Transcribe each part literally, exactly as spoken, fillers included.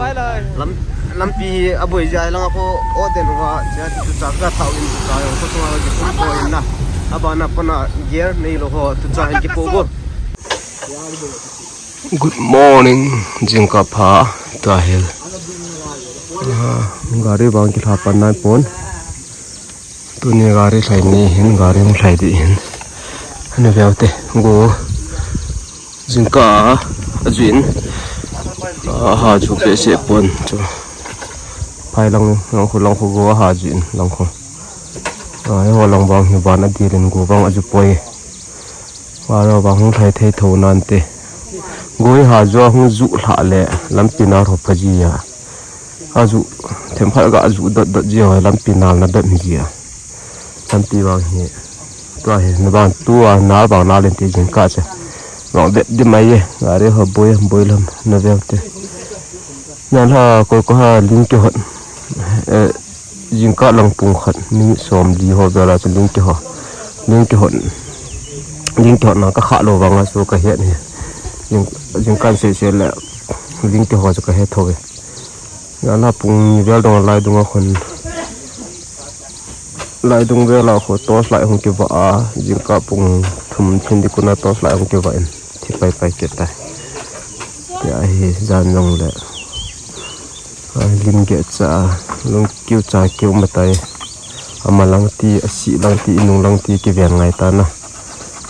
Lam, lampi aboi jia lang a kho o den uva, chia tucha ka thau in tucha jong kho sunga kiphum tho in na. Abana pana gear neilou ho tucha in kipoh uvo. Good morning, jingkah pha, tua hi. Ah, gari vang kilha pan nai pon. Tuni gari lhai ni hin, gari hung lhai ding hin. Ana veu te, go. Jingkah a, ajuin. Aha ju behseh pon chu. Phai lang, lang khu, lang khu go aha juin, lang khu. Ah, eiho lang vang hi van adil in go vang aju poi. Varo vang hung lhai thei tho nante. Go hi ha ju a hung ju lha le, lampi na ro pha ji a. Aju, themkhat ga aju dot dot ji ho, lampi nal na dot mi ji a. Lampi vang hi, tua hi, na vang tua, nal vang nal in ti jingkah che. Vang vet di mai ye, gari ho boi, boi lam, na veu te. Nan ha, koi ko ha, ling kihot. Eh, jingkah lang pung khat, minute som li ho vela chu ling kihot. Ling kihot. Ling kihot na ka kha lou vang a chu ka het ni. Jing, jingkah se se le, ling kihot chu ka het tho ve. Nan ha pung ni vel dong lai dung a khun. Lai dung vel a khu torch light hung kivah a, jingkah pung thum thin di kuna torch light hung kivah in thi pai pai kit tai. Tia hi jan jong le. A, lim geh cha, lung kiu cha kiu ma tai. Ama lang ti, asi lang ti, inung lang ti kiven ngai ta na.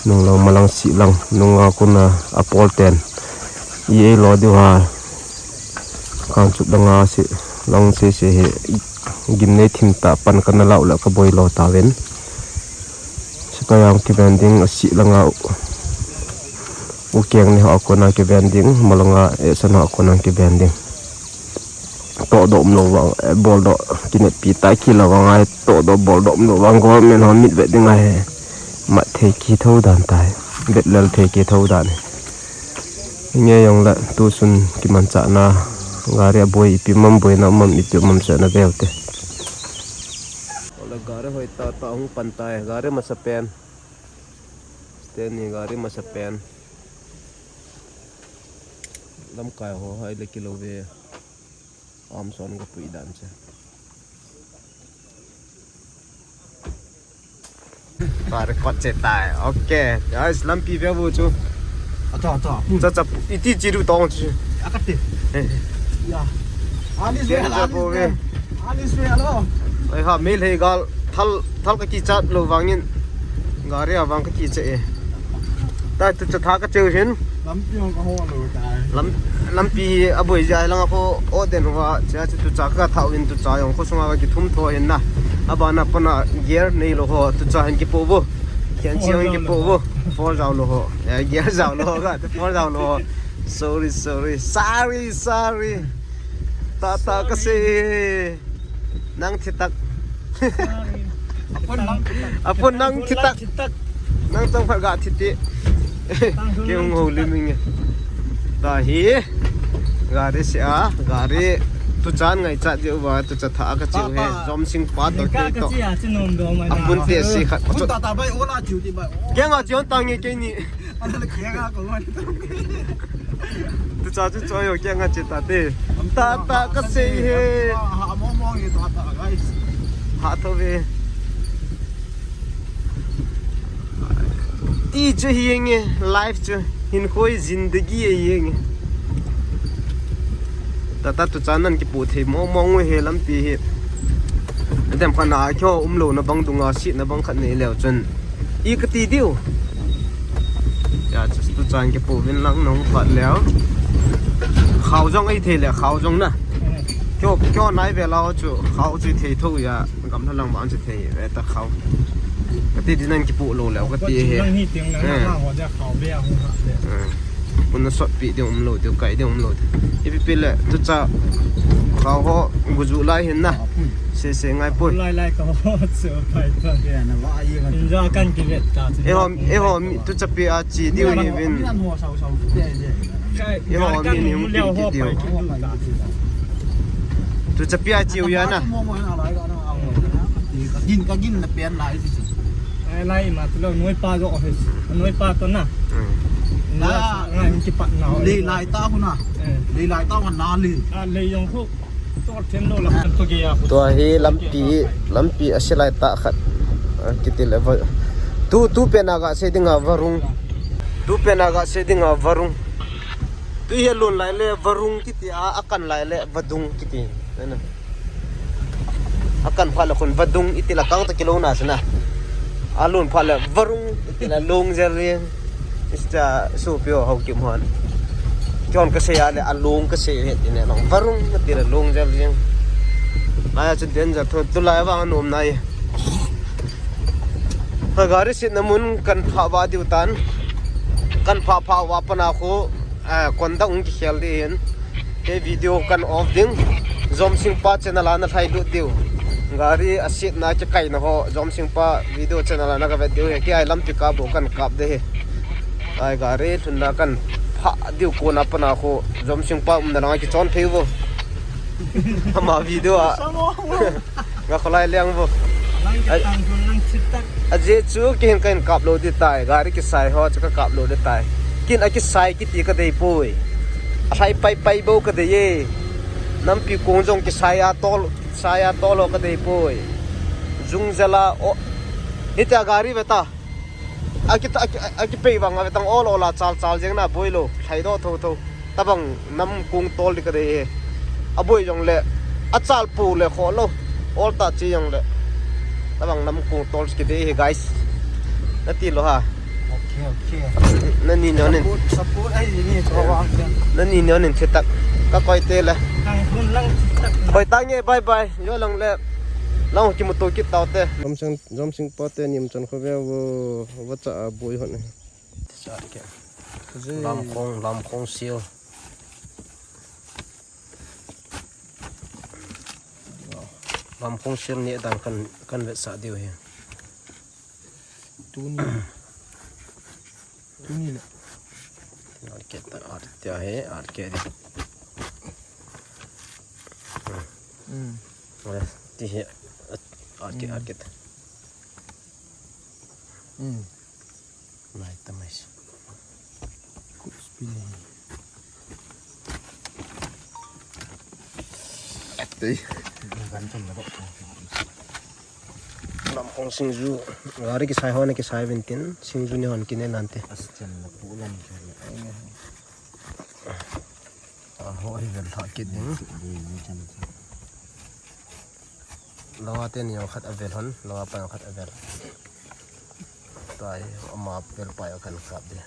Nung lang ma lang si lang, nung a kuna a pol ten. I ei lo diu ha. Kang chup dang a si lang se se hi. Gimnei thim ta pan kana lau le ka boi lo ta ven. Sipai ang kiven ding, asi langa u keng ni ho kona kiven ding, malanga esan ho kona kiven ding. Toh doh um lo vang, eh, bol doh kinepi ta kilo vang ai, toh doh bol doh um lo vang, government ho mit vet ding ahi. Mat thei ki tho dan tai, vet lel thei ki tho dan. Nge jong le tusun kimanchahna, gari a boi ipi mam boina um am, ipi mam sena vel te. Ole gari hoi tata hung pan tai, gari masa pen. Sten ni gari masa pen. Lamkai ho hai le kilo ve. Armson ka pui dan che. Ka record che tai. Okay. Guys, lampi ve bu chu. Ato, ato. Cha cha iti chi ru tong chi. Akate. Eh. Ya. Ani Ken se cha ala. Bo ve. Ani se ala. Ai ha, mei lhei gal thal, thal ka kichat lo vangin. Gari a vang ka kiche e. Ta tu cha tha ka cheu hin. Lampi hong ka ho lo tai. Lam, lampi aboi jai lang a kho o den wa cha chu tucha ka thau in tucha jong kho sunga ka kithum tho hin na. Abana pana gear nei lo ho tucha hin kipoh bo. Kian chi jong kipoh bo. Four jao lo ho. Ya gear jao lo ho ka. Four jao lo ho. Sorry, sorry. Sorry, sorry. Tata ka se. Nang thi tak. Apun nang thi tak. Apun nang thi tak. Nang chang phat ga thi ti. Tang hung Kei hung ho lim inge. Ta hi. Gari se a, gari tuchan ngaichat diu va, tucha tha ka chiu he. Pa, pa. Jom sing pa to Ka kei ka to. Chi a chi nom do mai na. Apun te si khat. Apun ta ta bai ola chiu ti bai. Kei nga chiu tang nge kei ni. Ana le khe ga ko ma ni to. Tucha chu choi ho kei nga che ta te. Ta ta ka se he. Ha mo mo ni ta ta guys. Ha tho ve. Ti chu hi nge, life chu hin khoi zindagi hi nge. Tata tuchan nan kipoh thei mo mo nge he lampi hi. Dem khat na kyo um lo na bang dunga si na bang khat nei leo chun. I ka ti diu. Ya, chu tuchan kipoh vin lang nong pat leo. Khau jong ei thei le, khau jong na. Kyo, kyo nai ve lao chu, khau chu thei tho ya. Gamla lang vang chu thei ve ta khau. Ka ti din an kipoh lo leo ka ti he. Lang hi ting lang Eh. Lang ho ja khau be a hung ha be. Eh. Pun na sot pi ding um lo, ding kai ding um lo. Ipi pi le, tucha khau ho guju lai hin na. Se se ngai poi. Lai lai ka ho chu pai ta. Ke na va ye ma. Inja kan ki vet ta. E ho, e ho mi tucha pi a chi diu hi vin. Min an ho sau sau. Ke, ke. Eiho min hung tin kit diu. Tu chapi a chiu ya na. Ka gin, ka gin na pen lai si. Lai, lai ma tu lo noi pa jo office. Noi pa to na. Hmm. Na, na, kipat na. Lei lai ta khu na. Eh. Lei lai ta khu na lei. Ah, lei jong khu. Tua hi lampi, lampi asilai ta khat. Ah, kiti le va. Tu, tu pen a ga sei dinga varung. Tu pen a ga sei dinga varung. Tu hi lun lai le varung kiti a, akan lai le vadung kiti. Akan pha le khun vadung iti la kang ta kilo na sina. Alun pha le varung iti la lung jel jeng. Ista supio hau kim hon. Kion ka sei a le alung ka sei he ti ne long. Varung iti la lung jel jeng. Aya chu den ja thu tu lai vang nom nai. Ha gari sit na mun kan pha va diu tan. Kan pha pha va pana khu, eh, konda ung ki khel di hin. Ke video kan off ding. Jomsing pa channel a na lhai lut diu. Gari a sit na ki kai na ho. Jomsing pa video channel a na ka vet diu. He ki ai lampi ka bo kan kap de he. Ai gari thun na kan pha diu ko na pana khu. Jomsing pa um na langa ki chon thei vo. Ama video a. Nga kholai liang vo. Aje chu kihin kahin kap lo di tai. Gari kisai ho chu ka kap lo di tai. Kin a kisai kiti ka dei poi. A lhai pai pai bo ka dei e. Nampi kong jong kisai a tol, kisai a tol ho ka dei poi. Jung jela o. Hitia gari ve ta. Aki, aki, aki pei vang a ve tang ol ol a chal chal jeng na boi lo. Lhai do tho tho. Tabang nam kung tol di ka dei he. A boi jong le. A chal pu le kho lo. Ol ta chi jong le. Tabang nam kung tol ki dei he, guys. Na ti lo ha. Okay, okay. Na ni no nin. Support, support ai ni to wa. Na ni no nin thitak. Ka koi te le. Nang hun lang thitak. Koi ta nge, bye bye. Yo lang le. Lang ki mu to kit tau te. Jomsing, Jomsing pa te nim chan kho ve vo, va cha a boi hon. Cha ke. Lamkhong, Lamkhong sil. Lamkhong sil ni dan kan, kan vetsah diu hi. Tuni. Tuni le. Arket ta, arket he, arket di. Hmm. Ti hi, arket, arket. Hmm. Nai ta mais. Good spinning. Atei. Lamkhong singju. Gari kisai hon kisai vintin. Singju ni hon kine nante. As chen na pu lam chen na. A ho hi vel tha kit ding. Lawa te ni jong khat a vel hon, lawa pa jong khat a vel. Tai ama vel pa jong kan kap de.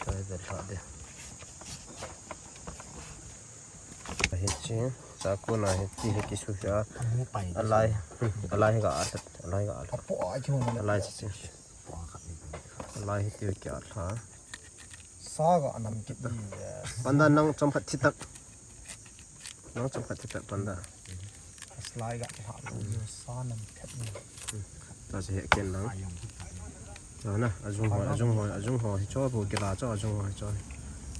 Tai vel tha de. Hi chi, chaku na hi ti hi kisu sha. Alai, alai ga at, alai ga at. Alai chi chi. Alai hi ti ki at ha. Saga nam kiti. Panda nang chomkhat thitak. Nang chomkhat thitak panda. Slai ga ha. Sa nam khat ni. Ta se he ken lang. Chana, ajung ho, ajung ho, ajung ho, hi cho bo kila cho, ajung ho, hi cho.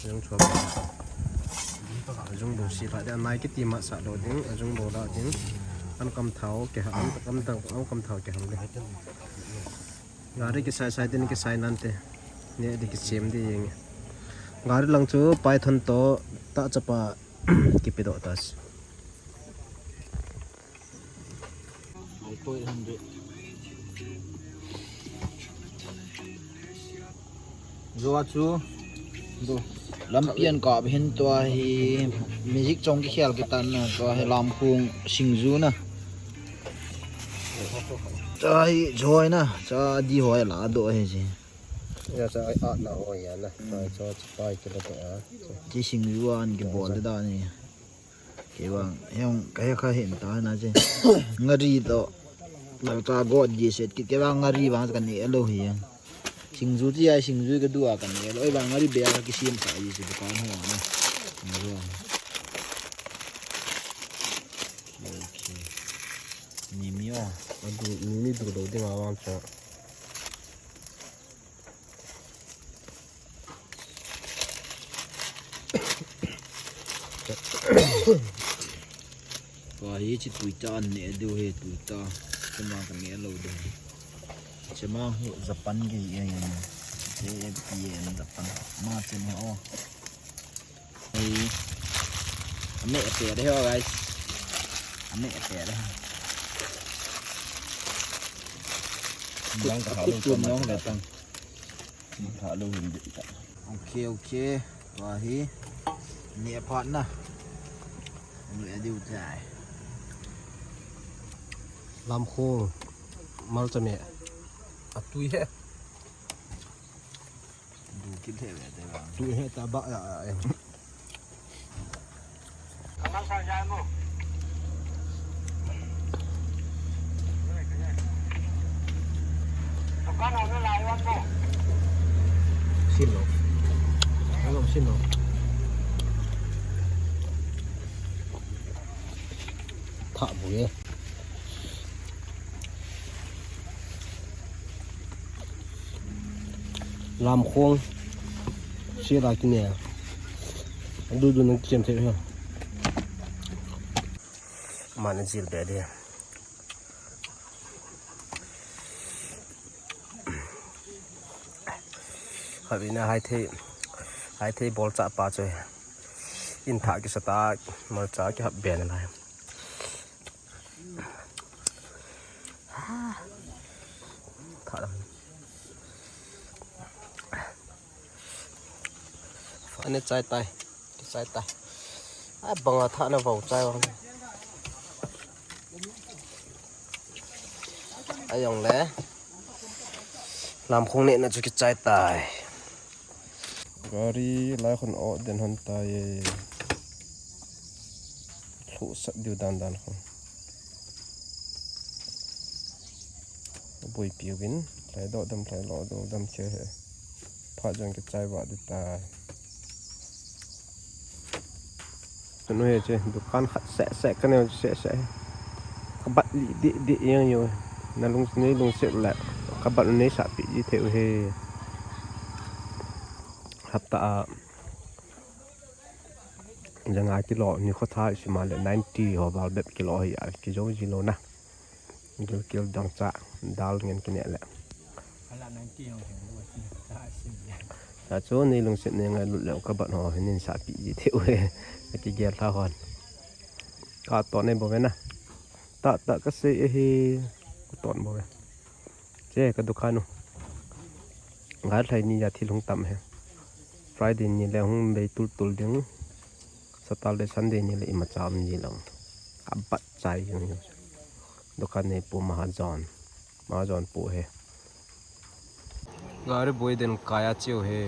Ajung cho. Ajung bo si la de, nai kiti ma sa lo ding, ajung bo la ding. An kam thao ke ha, an kam thao, an kam thao ke ham de. Gari kisai sai tin kisai nante. Ne di kisem di yeng. Gari lang chu Python to ta chapa kipedoh tas. Joa chu. Lampian kap hin tua hi music chong kikhel kitan na tua hi Lamkhong singju na. Cha hi joi na, cha di hoi la do hi ji. Ya cha ai at na hoi ya na. Cha cha pai kila to a. Chi singju an kibol de da ni. Kei vang, heng, ka he kha hin ta na che. Ngari to. Lal ka got ji set kit kei vang ngari vang ka ne lo hi. Singju ti ai singju ka dua ka ne lo. Oi vang ngari be ka kisem sa ji se dukan ho na. Ngari ho. Okay. Ni mi o. Adu, ni mi du lo ding a vang cha. Tua hi chi tuita an ne diu hi tuita. Chuma ka ne lo diu. Chema hi Japan gei e. J A P N Japan. Ma chen hi o. Ei. Ame pe de ho, guys. Ame pe de. Bang ka halu tun nong le tang. Halu hin di ta. Okay, okay. Tua hi. Ni a phat na. Ni a diu tai. Lamkhong. Malcha me. Atui he. Du kit he ve te ba. Tui he ta ba ya ya. Sin lo. Alo, sin lo. Tha bu ye. Lamkhong. Sira kine. Du du nang kem thei ha. Mana jil be de. Habina hai thei. Hai thei bol cha pa choi. In tha ki sa ta, malcha ki hap be na lai. Tha lam. Ane chai tai. Chai tai. Ai, banga tha na vau chai vang. Ai, jong le. Lamkhong ne na chu ki chai tai. Gari lai khun o den hon tai. Lhuh sat diu dan dan khun. Boipi uvin, lhai doh dam, lhai loh doh dam che he. Phat jong kichai vah ding tai. Tunu he che, dukan khat seh seh ka neo seh seh. Ka bat lih dih dih jeng jo. Na lung, nei lungset le ka bat u nei sahpeh ji thei u he. Hapta a janga kilo, nikho tha isi ma le ninety ho val bep kilo hi a, kijou ji lou na. Gilkel dangchah, dal ngen kine le. Ala ninety ho hin lu si ta sim le. Ta chu nei lungset nei ngailut le ka bat ho hin nei sahpeh ji thei u he. Ka kigel tha hon. Ka ton nei bou ve na. Tah tah ka sei e hi. Ka ton bou ve. Che ka dukan u. Ngai lhai ni a thil hung tam he. Friday ni le hung bei tul tul ding. Saturday, Sunday ni le imacha um ji lou. Abat chai jeng jeng. Dukan nei pu mahajon. Mahajon pu he. Gari boi den kaya chiu he.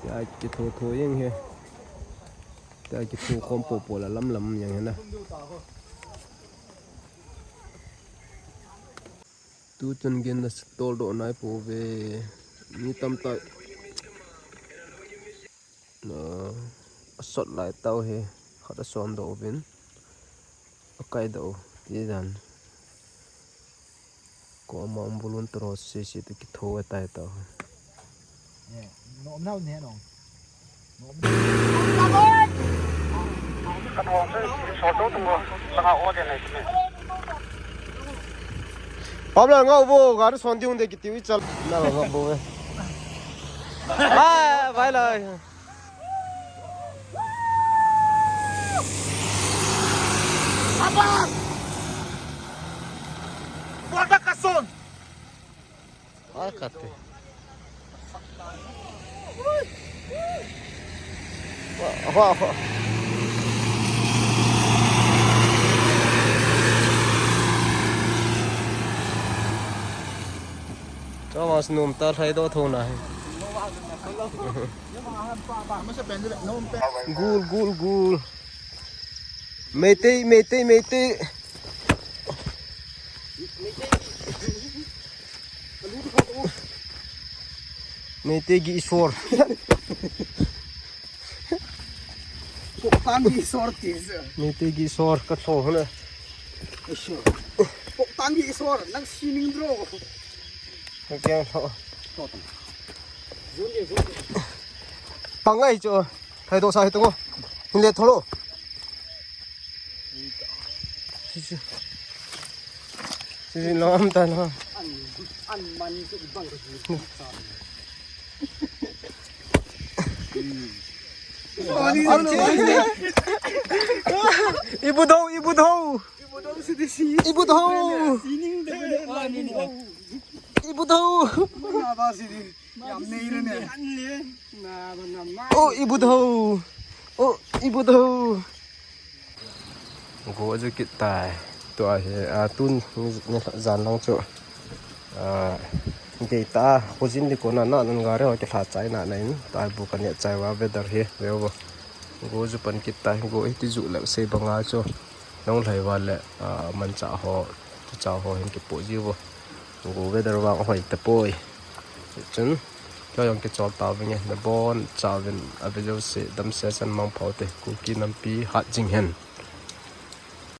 Ya kitho tho jeng he. Ya kitho khom popo la lam lam jeng he na. Tu chun gin na tol doh nai pouve. Mi tamtah. Na, asot lai tau he. Khat ason doh uvin. Akai doh u. Ti dan. Ko ama um bulun tro sisi tu kitho e tai tau. Eh, no, no, ne, no. Pablo ngau bo, gari son diung de kiti ui chal. Na ngau bo. Bye, bye lai. Abang! Buat dah kasut. Ai, kate. Wah, wah, wah. Thomas num ta lhai doh tho na hi. Gul, gul, gul. Meitei, Meitei, Meitei. Meitei gi isor. Poktang gi isor ti se. Meitei gi isor ka tho na. Isor. Poktang gi isor, nang sining dro. Ka keng tho. Tang ai cho. Thai do sa hi to. Hin le tho lo. Jin lo am tan ho. Ibu do, ibu do. Ibu do. Ibu do. Oh, ibu do. Oh, ibu do. Go ju kit tai. Tua hi, a, tun ni jan lang chu. A, gei ta, khojin di kona na nan gari ho kilha chai na na in. Tai bu ka ne chai va weather hi, veu bo. Go ju pan kit tai, go hi ti ju le sei banga chu. Nong lai va le, a, man cha ho, tu cha ho hin kipo ji bo. Go weather vang hoi ta poi. Chun, kyo yong kichol ta vinge, na bon cha vin, a video se, dam se san mang pau te, Kuki nampi hat jing hen.